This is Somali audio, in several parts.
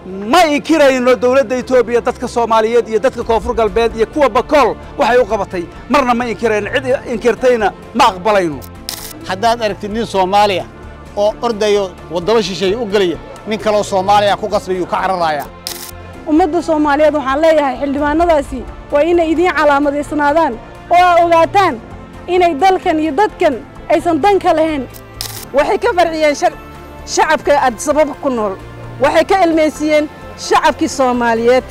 Ma inkirayno dowladda Etoobiya dadka Soomaaliyeed iyo dadka Koonfur Galbeed iyo kuwa Bakool waxay u qabatay, marna ma inkirayno, cid inkirtayna ma aqbalayno. Haddaad aragtid nin Soomaaliya oo ordayo waddamo shisheeye u gelaya, nin kaloo Soomaaliya ku qasbayuu ka cararayaa. Ummadda Soomaaliyeed waxaan leeyahay, xildhibaanadaasi waa inay idiin calaamadaysnaadaan oo aa ogaataan inay dalkan iyo dadkan aysan dan ka lahayn. Waxay ka farciyeen shacabka Addisababa ku nool, waxay ka ilmaysiiyeen shacabkii Soomaaliyeed.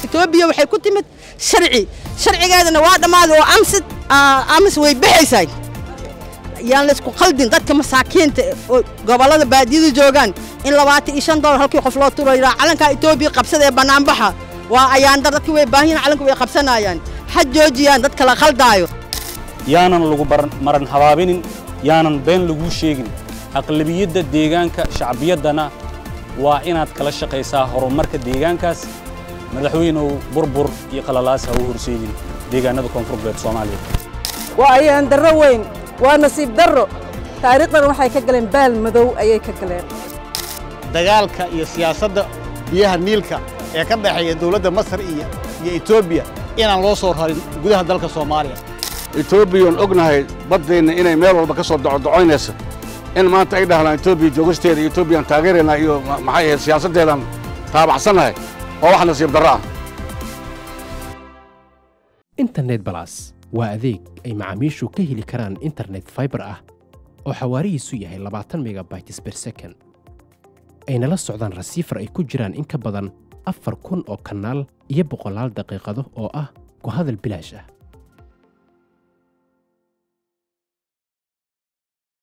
Etoobiya waxay ku timid sharci, sharcigeedana waa dhammaaday oo amsid amis way baxaysaa. Yaan laysku khaldin dadka masaakiinta oo gobollada baadiyada joogaan in $25 halkii qof loo turo yidhaa calankaa Etoobiya qabsada ee bannaanbaxa. Waa ayaandar, dadki way baahan yihin, calanka way qabsanayaan, ha joojiyaan dadka la khaldaayo. Yaanan lagu maran habaabinin, yaanan been laguu sheegin. Aqlabiyadda deegaanka, shacbiyaddana waa inaad kala shaqaysaa horumarka deegaankaas. Madaxweynow, burbur iyo qalalaas ha u horseedin deegaanada Koonfur Galbeed Soomaaliya. Waa ayaan darro weyn, waa nasiib darro. Taariikhdan waxay ka galeen baal madow ayay ka galeen. Dagaalka iyo siyaasadda biyaha Niilka ee ka dhexeeya dowladda Masar iyo Etoobiya inaan loo soo rarin gudaha dalka Soomaaliya. Etoobiyan ognahay baddeenna inay meel walba ka soo docodocoynaysa, in maanta ay dhahdaan Etoobiya joogisteeda iyo Etoobiyaan taageeraynaa iyo maxay ahayd siyaasaddeedaan taabacsannahay, waa wax nasiib darro ah. Internet Balas waa adeeg ay macaamiishu ka heli karaan internet fiber ah oo xawaarihiisu yahay 20 megabytes per second, ayna la socdaan receiver ay ku jiraan in ka badan 4000 oo kanaal iyo boqolaal daqiiqado oo ah ku hadal bilaash ah.